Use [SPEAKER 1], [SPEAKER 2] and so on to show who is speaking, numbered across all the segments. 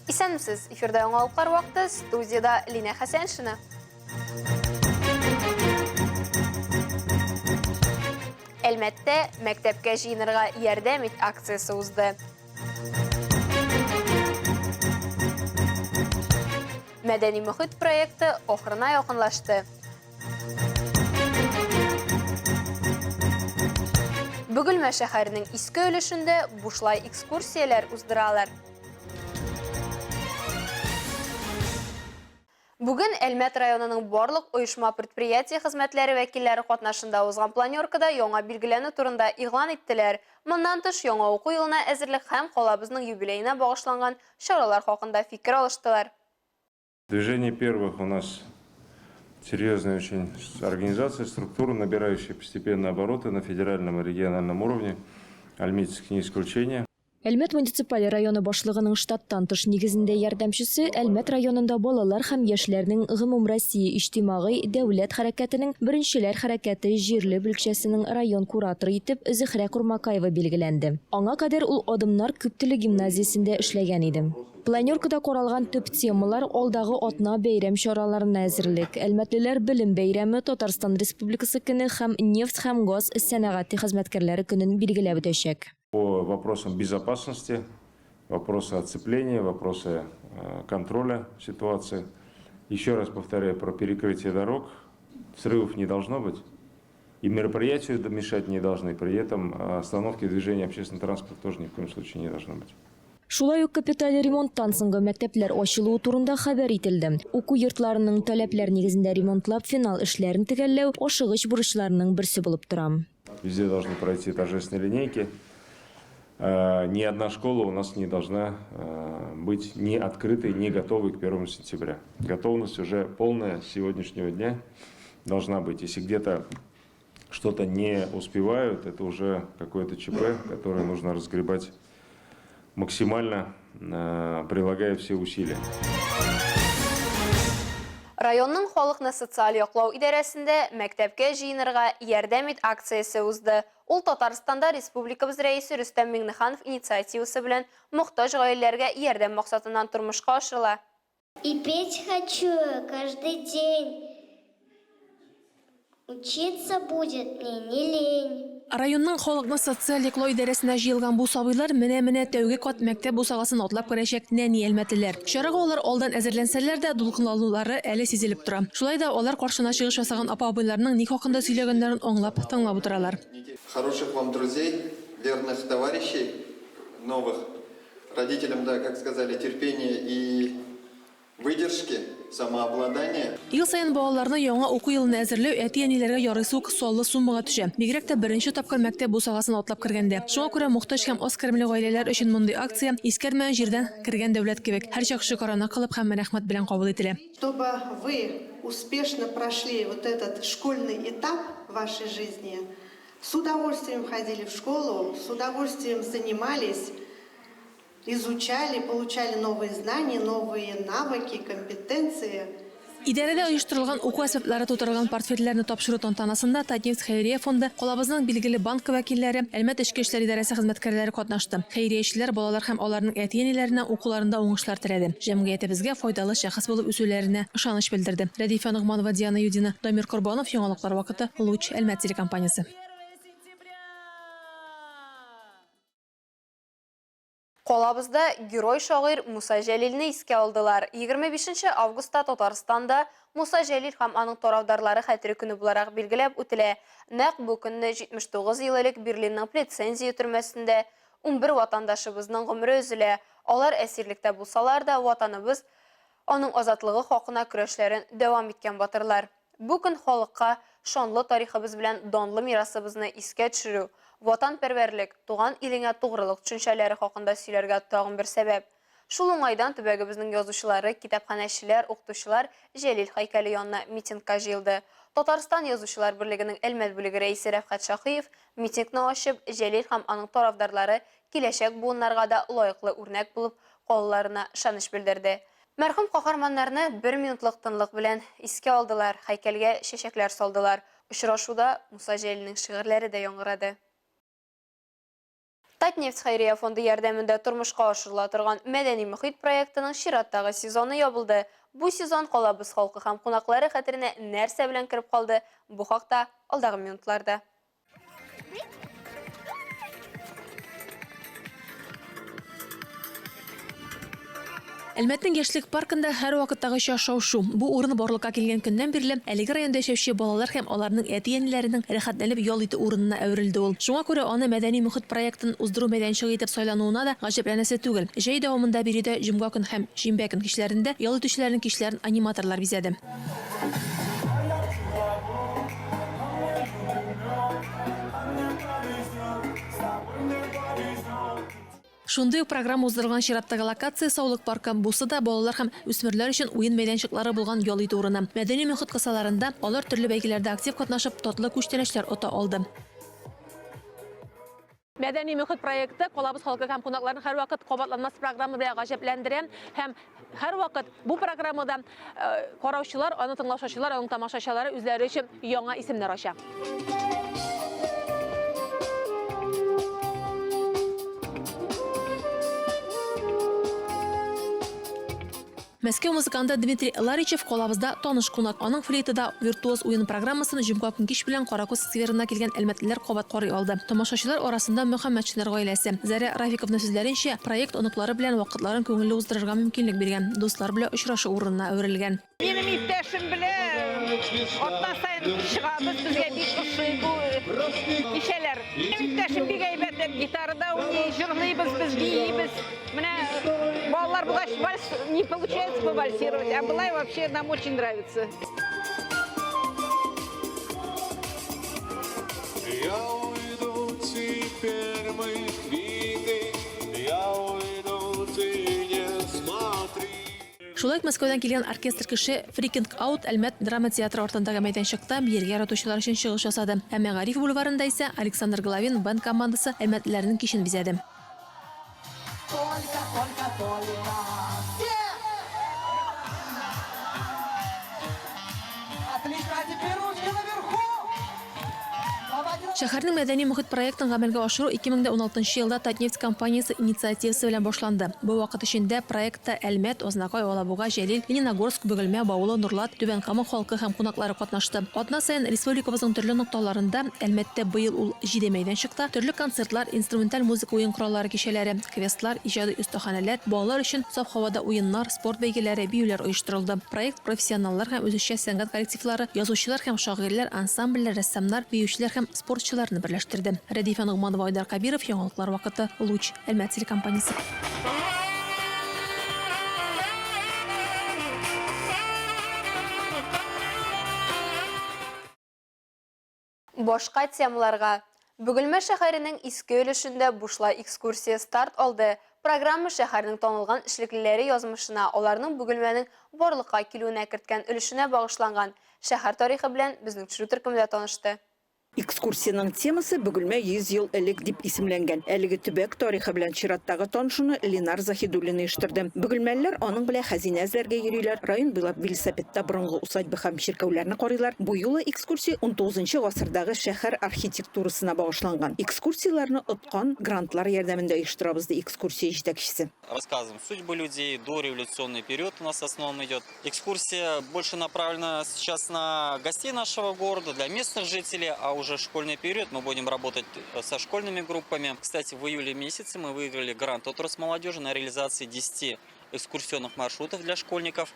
[SPEAKER 1] Исәнмесез, эфирда яңалыклар вакыты, студиядә Линә Хәсәншина. Әлмәттә мәктәпкә җыенырга ярдәм ит акциясе узды. Мәдәни мөхит проекты ахырына якынлашты. Бөгелмә шәһәренең иске өлешендә бушлай экскурсияләр уздыралар. Бүген Әлмәт районының барлык оешма-предприятие хезмәтләре вәкилләре катнашында узган планеркада яңа билгеләнү турында игълан иттеләр. Моннан тыш, яңа уку елына әзерлек һәм калабызның юбилеена багышланган чаралар хакында фикер алыштылар.
[SPEAKER 2] Движение первых у нас серьезная очень организация, структура, набирающая постепенно обороты на федеральном и региональном уровне. Альметьевск не исключение.
[SPEAKER 3] Әлмәт муниципаль районы башлыгының штаттан тыш нигезендә ярдәмчесе Әлмәт районында балалар һәм яшьләрнең гомумроссия иҗтимагый дәүләт хәрәкәтенең Беренчеләр хәрәкәте җирле бүлекчәсенең район кураторы итеп Зөһрә Курмакаева билгеләнде. Аңа кадәр ул Адымнар күптелле гимназиясендә эшләгән иде. Планеркада каралган төп темалар, алдагы атна бәйрәм чараларына әзерлек, әлмәтлеләр Белем бәйрәме, Татарстан Республикасы көне һәм нефть һәм газ сәнәгате хезмәткәрләре көнен билгеләп үтәчәк.
[SPEAKER 2] По вопросам безопасности, вопросы оцепления, вопросы э, контроля ситуации. Еще раз повторяю про перекрытие дорог. Срывов не должно быть. И мероприятию мешать не должны. При этом э, остановки движения общественного транспорта тоже ни в коем случае не должно быть.
[SPEAKER 3] Шулай ук капиталь ремонттан соңгы мәктәпләр ачылуы турында хәбәр ителде. Уку йортларының таләпләр нигезендә ремонтлап финал эшләрен төгәлләү ашыгыч бурычларның берсе булып тора.
[SPEAKER 2] Везде должны пройти торжественные линейки. Э, ни одна школа у нас не должна э, быть не открытой, не готовой к 1 сентября. Готовность уже полная с сегодняшнего дня должна быть. Если где-то что-то не успевают, это уже какое-то ЧП, которое нужно разгребать максимально, э, прилагая все усилия.
[SPEAKER 1] Районның халыкны социаль яклау идарәсендә Мәктәпкә җыенырга ярдәм ит акциясе узды. Ул Татарстанда республикабыз Рәисе Рөстәм Миңнеханов инициативасы белән мохтаҗ гаиләләргә ярдәм максатыннан тормышка ашырыла.
[SPEAKER 4] И петь хочу каждый день, Учиться будет мне не лень.
[SPEAKER 5] Районның халыкны социаль яклау идарәсенә җыелган бу сабыйлар менә-менә тәүге кат мәктәп бусагасын атлап керәчәк нәни әлмәтлеләр. Чарага алар алдан әзерләнсәләр дә, дулкынланулары әле сизелеп тора. Шулай да алар каршына чыгыш ясаган апа-абыйларның ни хакында сөйләгәннәрен аңлап, тыңлап утыралар.
[SPEAKER 6] Хороших вам друзей, верных товарищей новых. Родителям, да, как сказали, терпения и выдержки, самообладания.
[SPEAKER 5] Ел саен балаларны яңа уку елына әзерләү әти-әниләргә ярыйсы ук саллы суммага төшә. Бигрәк тә беренче тапкыр мәктәп бусагасын атлап кергәндә. Шуңа күрә мохтаҗ һәм аз керемле гаиләләр өчен мондый акция, искәрмәгән җирдән кергән дәүләт кебек, һәрчак шөкерана кылып һәм рәхмәт белән кабул ителә.
[SPEAKER 7] Чтобы вы успешно прошли вот этот школьный этап в вашей жизни, с удовольствием ходили в школу, с удовольствием занимались, изучали, получали новые знания, новые навыки, компетенции.
[SPEAKER 5] Идарәдә оештырылган уку әсбаплары тутырылган портфельләрне тапшыру тантанасында Татнефть хәйрия фонды, калабызның билгеле банкы вәкилләре, Әлмәт эчке эшләр идарәсе хезмәткәрләре катнашты. Хәйриячеләр балалар һәм аларның әти-әниләренә укуларында уңышлар теләде, җәмгыятебезгә файдалы шәхес булып үсүләренә ышаныч белдерде. Рәдифә Ногманова, Диана Юдина, Дамир Корбанов, Яңалыклар вакыты, Луч, Әлмәт телекомпаниясе.
[SPEAKER 1] Калабызда герой-шагыйрь Муса Җәлилне искә алдылар. 25 нче августта Татарстанда Муса Җәлил һәм аның тарафдарлары хәтере көне буларак билгеләп үтелә. Нәкъ бу көнне 79 ел элек Берлинның Плетцензие төрмәсендә 11 ватандашыбызның гомере өзелә. Алар әсирлектә булсалар да, Ватаныбыз, аның азатлыгы хакына көрәшләрен дәвам иткән батырлар. Бу көн халыкка шанлы тарихыбыз белән данлы мирасыбызны искә төшерү, ватанпәрвәрлек, туган илеңә тугрылык төшенчәләре хакында сөйләргә тагын бер сәбәп. Шул уңайдан төбәгебезнең язучылары, китапханәчеләр, укытучылар Җәлил һәйкәле янына митингка җыелды. Татарстан Язучылар берлегенең Әлмәт бүлеге рәисе Рәфхәт Шаһиев митингны ачып, Җәлил һәм аның тарафдарлары киләчәк буыннарга да лаеклы үрнәк булып калуларына ышаныч белдерде. Мәрхүм каһарманнарны бер минутлык тынлык белән искә алдылар, һәйкәлгә чәчәкләр салдылар. Очрашуда Муса Җәлилнең шигырьләре дә яңгырады. Татнефть хәйрия фонды ярдәмендә тормышка ашырыла торган Мәдәни мохит проектының чираттагы сезоны ябылды. Бу сезон калабыз халкы һәм кунаклары хәтеренә нәрсә белән кереп калды? Бу хакта алдагы минутларда.
[SPEAKER 5] Әлмәтнең Яшьлек паркында һәрвакыттагыча шау-шу. Бу урын барлыкка килгән көннән бирле әлеге районда яшәүче балалар һәм аларның әти-әниләренең рәхәтләнеп ял итү урынына әверелде ул. Шуңа күрә аны мәдәни мохит проектын уздыру мәйданчыгы итеп сайлануына да гаҗәпләнәсе түгел. Җәй дәвамында биредә җомга көн һәм шимбә көн кичләрендә ял итүчеләрнең кичләрен аниматорлар бизәде. Шундый ук программа уздырылган чираттагы локация, Саулык паркы. Бусы да балалар һәм үсмерләр өчен уен мәйданчыклары булган ял итү урыны. Мәдәни мохит кысаларында алар төрле бәйгеләрдә актив катнашып, татлы күчтәнәчләр ота алды. Мәдәни мохит проекты калабыз халкы һәм кунакларын һәрвакыт кабатланмас программа белән гаҗәпләндерә һәм һәрвакыт бу программада караучылар, аны тыңлаушачылар, аның тамашачылары үзләре өчен яңа исемнәр ача. Мәскәү музыканты Дмитрий Ларичев калабызда таныш кунак. Аның флейтада виртуоз уен программасын җомга көн кич белән Каракүз скверына килгән әлмәтлеләр кабат карый алды. Тамашачылар арасында Мөхәммәтшиннар гаиләсе. Заря Рафиковна сүзләренчә, проект оныклары белән вакытларын күңелле уздырырга мөмкинлек биргән, дуслар белән очрашу урынына әверелгән.
[SPEAKER 8] Минем иптәшем белән атна саен чыгабыз, безгә бик ошый бу кичәләр. Минем иптәшем бик әйбәт гитарада уйный, җырлыйбыз без, биибез. Менә балалар булгач, вальс не получается повальсировать, а былай вообще нам очень нравится.
[SPEAKER 9] Я уйду, теперь мы квиты, я уйду, ты не смотри.
[SPEAKER 5] Шулай ук Мәскәүдән килгән оркестр кеше Фрикинг Аут Әлмәт драма театры артындагы мәйданчыкта биергә яратучылар өчен чыгыш ясады. Ә Мәгариф бульварында исә Александр Головин бенд командасы әлмәтлеләрнең кичен бизәде.
[SPEAKER 10] Только, только, только. Все! Отлично, а теперь ручки наверху!
[SPEAKER 5] Шәһәрнең мәдәни мохит проектын гамәлгә ашыру 2016 елда Татнефть компаниясе инициативасы белән башланды. Бу вакыт эчендә проектта Әлмәт, Азнакай, Алабуга, Җәлил, Лениногорск, Бөгелмә, Баулы, Нурлат, Түбән Кама халкы һәм кунаклары катнашты. Атна саен республикабызның төрле нокталарында, Әлмәттә быел ул җиде мәйданчыкта, төрле концертлар, инструменталь музыка уен кораллары кичәләре, квестлар, иҗади остаханәләр, балалар өчен саф һавада уеннар, спорт бәйгеләре, биюләр оештырылды. Проект профессионаллар һәм үзешчән сәнгать коллективлары, язучылар һәм шагыйрьләр, ансамбльләр, рәссамнар, биючеләр һәм спортчыларны берләштерде. Рәдифә Ногманова, Айдар Кәбиров, Яңалыклар вакыты, Луч, Әлмәт телекомпаниясе.
[SPEAKER 1] Башка темаларга. Бөгелмә шәһәренең иске өлешендә бушлай экскурсия старт алды. Программа шәһәрнең танылган эшлеклеләре язмышына, аларның Бөгелмәнең барлыкка килүенә керткән өлешенә багышланган. Шәһәр тарихы белән безнең төшерү төркеме дә танышты.
[SPEAKER 11] Экскурсиянең темасы Бөгелмә 100 ел элек дип исемләнгән. Әлеге төбәк тарихы белән чираттагы танышуны Ленар Заһидуллин оештырды. Бөгелмәлеләр аның белән хәзинә эзләргә йөриләр, район буйлап велосипедта борынгы усадьба һәм чиркәүләрне карыйлар. Бу юлы экскурсия унтугызынчы гасырдагы шәһәр архитектурасына багышланган. Экскурсияләрне откан грантлар ярдәмендә оештырабыз, ди экскурсия җитәкчесе.
[SPEAKER 12] Рассказываем судьбы людей, дореволюционный период у нас в основном идет. Экскурсия больше направлена сейчас на гостей нашего города, для местных жителей, а уже школьный период мы будем работать со школьными группами. Кстати, в июле месяце мы выиграли грант от Росмолодежи на реализацию 10 экскурсионных маршрутов для школьников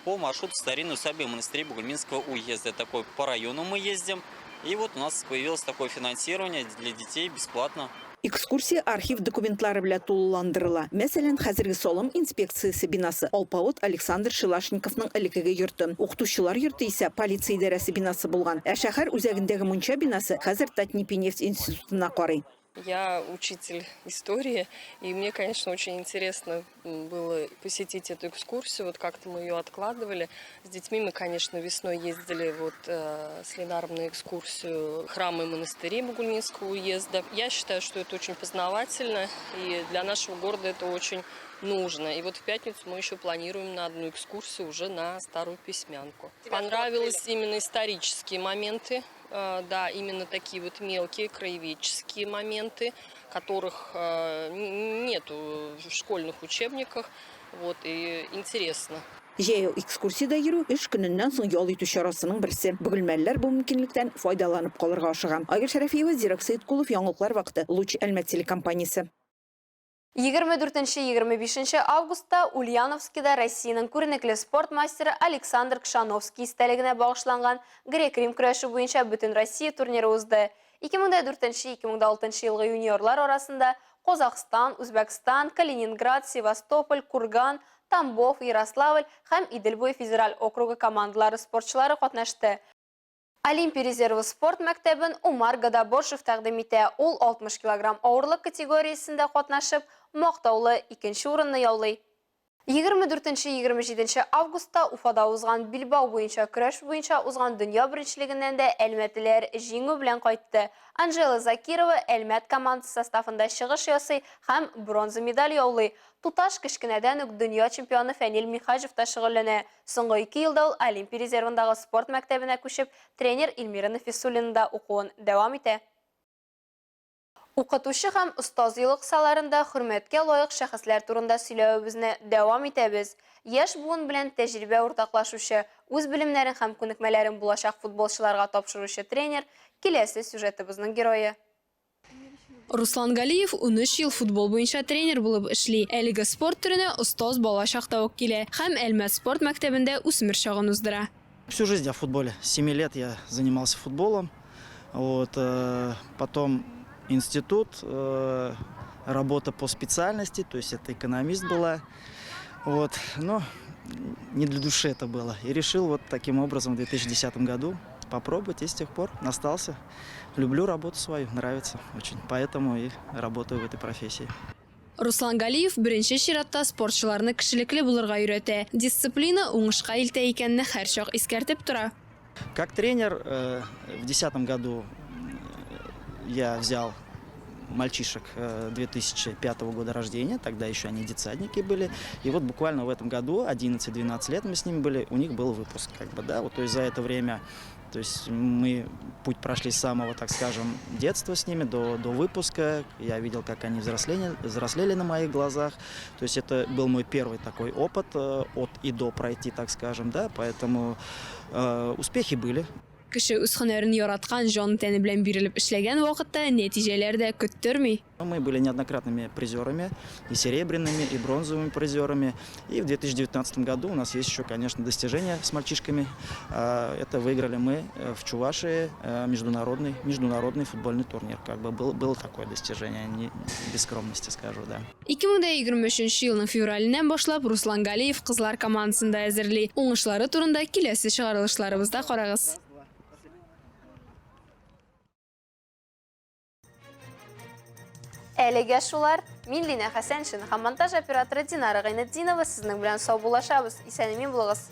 [SPEAKER 12] по маршруту старинной усадьбы и монастырей Бугульминского уезда. Такой по району мы ездим. И вот у нас появилось такое финансирование для детей бесплатно.
[SPEAKER 11] Экскурсия архив документлары белән тулыландырыла. Мәсәлән, хәзерге салым инспекциясе бинасы алпавыт Александр Шилашниковның элеккеге йорты. Укытучылар йорты исә полиция идарәсе бинасы булган. Ә шәһәр үзәгендәге мунча бинасы хәзер Татнипинефть институтына карый.
[SPEAKER 13] Я учитель истории, и мне, конечно, очень интересно было посетить эту экскурсию. Вот как-то мы ее откладывали. С детьми мы, конечно, весной ездили вот с Ленаром на экскурсию храмы и монастыри Бугульминского уезда. Я считаю, что это очень познавательно, и для нашего города это очень нужно. И вот в пятницу мы еще планируем на одну экскурсию уже на Старую Письмянку. Понравились именно исторические моменты. Да, именно такие вот мелкие краеведческие моменты, которых нету в школьных учебниках. Вот, и интересно.
[SPEAKER 11] Җәяү экскурсиядә йөрү эш көненнән соң ял итү чарасының берсе. Бөгелмәлеләр бу мөмкинлектән файдаланып калырга ашыга. Айгөл Шәрәфиева, Зирак Сәеткулов, Яңалыклар вакыты, Луч Әлмәт телекомпаниясе.
[SPEAKER 1] 24-25 августта Ульяновскида Россиянең күренекле спорт мастеры Александр Кшановский истәлегенә багышланган грек-рим көрәше буенча Бөтенроссия турниры узды. 2004-2006 елгы юниорлар арасында Казахстан, Үзбәкстан, Калининград, Севастополь, Курган, Тамбов, Ярославль һәм Идел буе федераль округы командалары спортчылары катнашты. Олимпия резервы спорт мәктәбен Умар Гадабошев тәкъдим итә. Ул 60 килограмм авырлык категориясендә катнашып, мактаулы икенче урынны яулый. 24-27 августта Уфада узган билбау буенча көрәш буенча узган дөнья беренчелегеннән дә әлмәтлеләр җиңү белән кайтты. Анжела Закирова Әлмәт командасы составында чыгыш ясый һәм бронза медаль яулый. Туташ кечкенәдән үк дөнья чемпионы Фәнил Михаҗевта шөгыльләнә. Соңгы ике елда ул Олимпия резервындагы спорт мәктәбенә күчеп, тренер Эльмира Нафисуллинада укуын дәвам итә. Укытучы һәм остаз елы кысаларында хөрмәткә лаек шәхесләр турында сөйләвебезне дәвам итәбез. Яшь буын белән тәҗрибә уртаклашучы, үз белемнәрен һәм күнекмәләрен булачак футболчыларга тапшыручы тренер, киләсе сюжетыбызның герое.
[SPEAKER 14] Руслан Галиев 13 ел футбол буенча тренер булып эшли. Әлеге спорт төренә остаз бала чакта ук килә һәм Әлмәт спорт мәктәбендә үсмер чагын уздыра.
[SPEAKER 15] Всю жизнь я в футболе. С 7 лет я занимался футболом. Вот, потом институт, работа по специальности, то есть это экономист была. Вот, но не для души это было. И решил вот таким образом в 2010 году попробовать, и с тех пор остался. Люблю работу свою, нравится очень, поэтому и работаю в этой профессии.
[SPEAKER 14] Руслан Галиев беренче чиратта спортчыларны кешелекле булырга өйрәтә. Дисциплина уңышка илтә икәнне һәрчак искәртеп тора.
[SPEAKER 15] Как тренер в 2010 году я взял мальчишек 2005 года рождения, тогда еще они детсадники были. И вот буквально в этом году, 11-12 лет мы с ними были, у них был выпуск, как бы, да, вот, то есть за это время, то есть мы путь прошли с самого, так скажем, детства с ними до выпуска. Я видел, как они взрослели на моих глазах. То есть это был мой первый такой опыт от и до пройти, так скажем, да, поэтому успехи были.
[SPEAKER 14] Кеше үз һөнәрен яраткан, җан тәне белән бирелеп эшләгән вакытта нәтиҗәләр дә көттерми.
[SPEAKER 15] Мы были неоднократными призерами, и серебряными, и бронзовыми призерами. И в 2019 году у нас есть еще, конечно, достижения с мальчишками. Это выиграли мы в Чувашии международный футбольный турнир. Как бы было такое достижение, не без скромности скажу, да.
[SPEAKER 14] 2023 елның февраленнән башлап Руслан Галиев кызлар командасын да әзерли. Уңышлары турында киләсе чыгарылышларыбызда карагыз.
[SPEAKER 1] Әлегә шулар. Мин Лина Хәсәншин һәм монтаж операторы Динара Гайнетдинова сезнең белән саубуллашабыз. Исән-имин булыгыз.